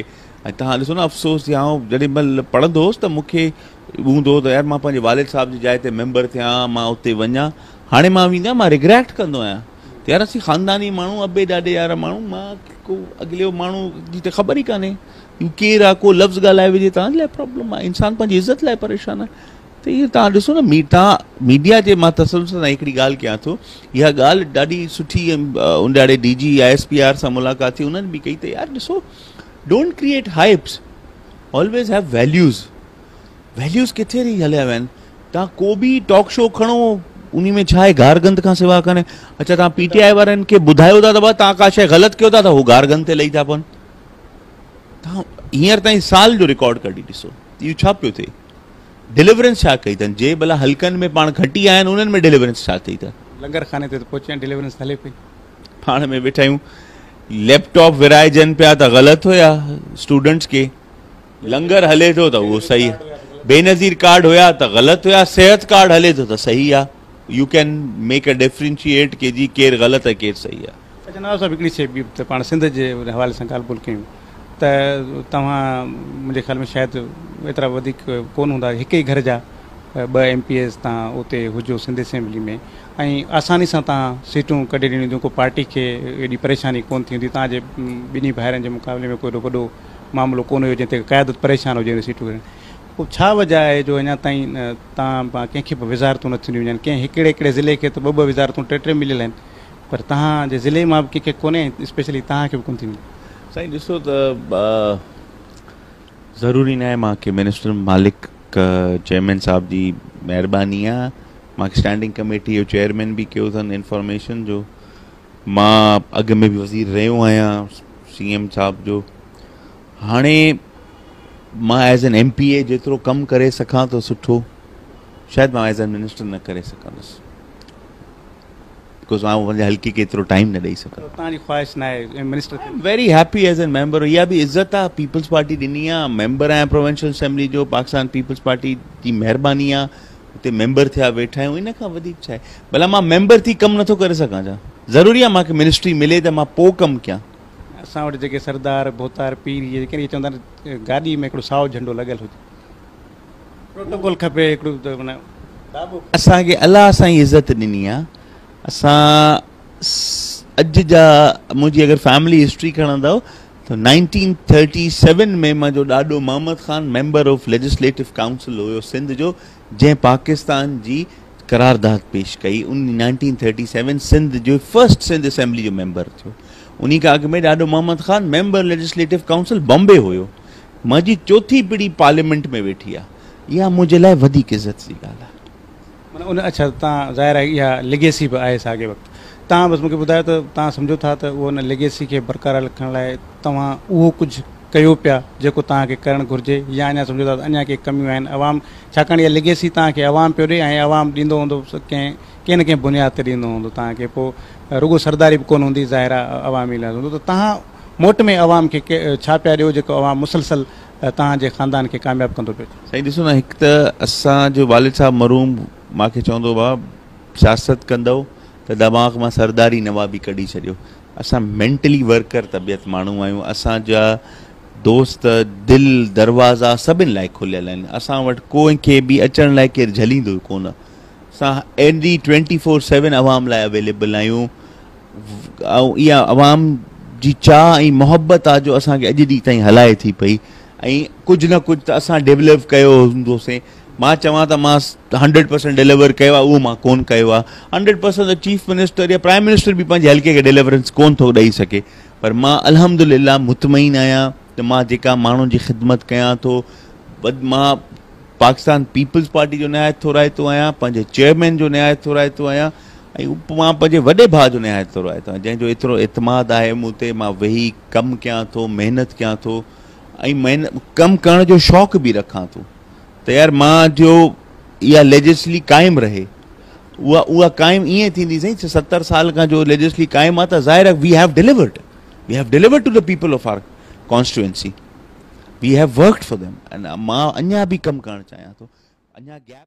۽ توهان ڏسو نه افسوس ٿي آئون جڏهن مهل پڙهندو هوس ته مون کي هوندو هو ته يار مان پنهنجي والد صاحب جي جاء تي ميمبر ٿيان مان اتي وڃان هاڻي مان ويندو آهيان مان ريگريٽ ڪندو آهيان ته يار اسين خانداني ماڻهو ابي ڏاڏي وارا ماڻهو مان ڪو اڳلي ماڻهو جي ته خبر ئي ڪانهي هو ڪير آهي ڪو لفظ ڳالهائي وجهي توهان جي لاء پرابلم آهي انسان پنهنجي عزت لاء پريشان آهي ته اهو توهان ڏسو نه توهان ميڊيا جي مان تسلسل سان هڪڙي ڳالهه ڪيان ٿو اها ڳالهه ڏاڍي سٺي ان ڏهاڙي D G I S P R سان ملاقات ٿي انهن به ڪئي ته يار ڏسو don't create hypes always have values values ڪٿي رهي هليا ويا آهن توهان ڪو به ٽاڪ شو کڻو انهي ۾ ڇا آهي گار گند کان سوا ڪانهي اڇا توهان پي ٽي آء وارن کي ٻڌايو ٿا ته توهان ڪا شيء غلط ڪيو ٿا ته هو گار گند تي لهي ٿا پون توهان هينئر تائين سال جو رڪارڊ ڪڍي ڏسو اهو ڇا پيو ٿئي ڊليورنس ڇا ڪئي اٿن؟ جي ڀلا حلقن ۾ پاڻ کٽي آيا آهن انهن ۾ ڊليورنس ڇا ٿي اٿن؟ لنگر خاني تي ته پهچي ويا ڊليورنس هلي پئي. پاڻ ۾ ويٺا آهيون ليپ ٽاپ ورهائجن پيا ته غلط هيا اسٽوڊنٽس کي لنگر هلي ٿو ته اهو صحيح بينظير ڪارڊ هيا ته غلط هيا صحت ڪارڊ هلي ٿو ته صحيح آ you can make a differentiate ڪي جي ڪير غلط ۽ ڪير صحيح آ. اڇا نواب صاحب هڪڙي شيء ٻي ته پاڻ سنڌ جي حوالي سان ڳالهه ٻولهه ڪيون ته توهان منهنجي خيال ۾ شايد ايترا وڌيڪ ڪونه هوندا هڪ ئي گهر جا ٻه ايم پي ايز توهان اتي هجو سنڌ اسيمبلي ۾ ۽ آساني سان توهان سيٽون ڪڍي ڏنيون هونديون ڪو پارٽي کي ايڏي پريشاني ڪونه ٿي هوندي توهان جي ٻنهي ڀائرن جي مقابلي ۾ ڪو ايڏو وڏو معاملو ڪونه هيو جنهن تي قيادت پريشان هجي ان سيٽون ڪڍڻ پوء ڇا وجه آهي جو اڃا تائين توهان ڪنهن کي به وزارتون نٿيون ڏنيون وڃن ڪنهن هڪڙي هڪڙي ضلعي کي ته ٻه ٻه وزارتون ٽي ٽي مليل آهن پر توهان جي ضلعي مان به ڪنهن کي ڪونهي ۽ اسپيشلي توهان کي به ڪونه ٿي ملي. سائين ڏسو ته ضروري ناهي مان کي منسٽر مالڪ چيئرمين صاحب جي مهرباني آ مان کي اسٽينڊنگ ڪميٽي جو چيئرمين به ڪيو اٿن انفارميشن جو مان اڳ ۾ به وزير رهيو آهيان سي ايم صاحب جو هاڻي مان as an M P A جيترو ڪم ڪري سگهان ٿو سٺو شايد مان ايز اين منسٽر نه ڪري سگهندس. Because آئون پنهنجي حلقي کي ايترو ٽائيم نه ڏئي سگهندس. توهان جي خواهش ناهي منسٽر ٿيڻ جي؟ Very happy as an member اها به عزت آ پيپلز پارٽي ڏني آ ميمبر آهيان پروونشل اسيمبلي جو پاڪستان پيپلز پارٽي جي مهرباني آ اتي ميمبر ٿيا ويٺا آهيون ان کان وڌيڪ ڇا آهي ڀلا مان ميمبر ٿي ڪم نٿو ڪري سگهان ڇا ضروري آ مان کي منسٽري ملي ته مان پو ڪم ڪيان. اسان وٽ جيڪي سردار ڀوتار پير اهي جيڪي آهن اهي چوندا آهن گاڏي ۾ هڪڙو سائو جهنڊو لڳل هجي. پروٽوڪول کپي هڪڙو ته معنيٰ داٻو کپي. اسان کي الله سائين عزت ڏني آ اسان اڄ جا منهنجي اگر فيملي هسٽري کڻندؤ ته 1937 ۾ منهنجو ڏاڏو Muhammad Khan member of legislative council هيو سنڌ جو جنهن پاڪستان جي قرارداد پيش ڪئي ان 1937 سنڌ جو فرسٽ سنڌ اسيمبلي جو ميمبر ٿيو انهي کان اڳ ۾ ڏاڏو Muhammad Khan member legislative council Bombay هيو منهنجي چوٿين پيڙهي پارليامينٽ ۾ ويٺي آ، اها منهنجي لاء وڌيڪ عزت جي ڳالهه آ. معنيٰ ان اڇا تان ظاهر آهي اها ليگيسي به آهي ساڳئي وقت تان بس مونکي ٻڌايو ته تان سمجهو ٿا ته اهو ان ليگيسي کي برقرار رکڻ لاء توهان اهو ڪجهه ڪيو پيا جيڪو توهان کي ڪرڻ گهرجي يا اڃا سمجهو ٿا ته اڃا ڪي ڪميون آهن عوام ڇاڪاڻ اها ليگيسي توهان کي عوام پيو ڏي ۽ عوام ڏيندو هوندو ڪنهن ڪنهن نه ڪنهن بنياد تي ڏيندو هوندو توهان کي پوء رڳو سرداري به ڪونه هوندي ظاهر آهي عوامي لحاظ هوندو ته توهان موٽ ۾ عوام کي ڇا پيا ڏيو جيڪو عوام مسلسل توهان جي خاندان کي ڪامياب ڪندو پيو اچي. سائين ڏسو نه هڪ ته اسان جو والد صاحب مرحوم مان کي چوندو هو بابا سياست ڪندؤ ته دماغ مان سرداري نوابي ڪڍي ڇڏيو اسان مينٽلي ورڪر طبيعت ماڻهو آهيون اسان جا دوست دل دروازا سڀن لاء کليل آهن اسان وٽ ڪنهن کي به اچڻ لاء ڪير جهليندو ڪونه اسان اينڊي ٽوئنٽي فور سيون عوام لاء اويليبل آهيون ۽ اها عوام جي چاهه ۽ محبت آ جو اسان کي اڄ ڏينهن تائين هلائي ٿي پئي ۽ ڪجهه نه ڪجهه ته اسان ڊيولپ ڪيو هوندوسين مان چوان ته مان هنڊريڊ پرسنٽ ڊليور ڪيو آ اهو مان ڪون ڪيو آ هنڊريڊ پرسنٽ ته چيف منسٽر يا پرائم منسٽر به پنهنجي حلقي کي ڊليورنس ڪون ٿو ڏئي سگهي پر مان الحمدلله مطمئن آهيان ته مان جيڪا ماڻهن جي خدمت ڪيان ٿو مان پاڪستان پيپلز پارٽي جو نهايت ٿورائتو آهيان، پنهنجي چيئرمين جو نهايت ٿورائتو آهيان ۽ مان پنهنجي وڏي ڀاء جو نهايت ٿورائتو آهيان جنهن جو ايترو اعتماد آهي مون تي مان ويهي ڪم ڪيان ٿو محنت ڪيان ٿو ۽ ڪم ڪرڻ جو شوق به رکان ٿو ته يار مان جو اها ليجسلي قائم رهي اها اها قائم ائين ٿيندي سائين 70 سال کان جو ليجسلي قائم آهي ته ظاهر آهي we have delivered we have delivered to the people of our constituency we have worked for them مان اڃا به ڪم ڪرڻ چاهيان ٿو اڃا گيپ.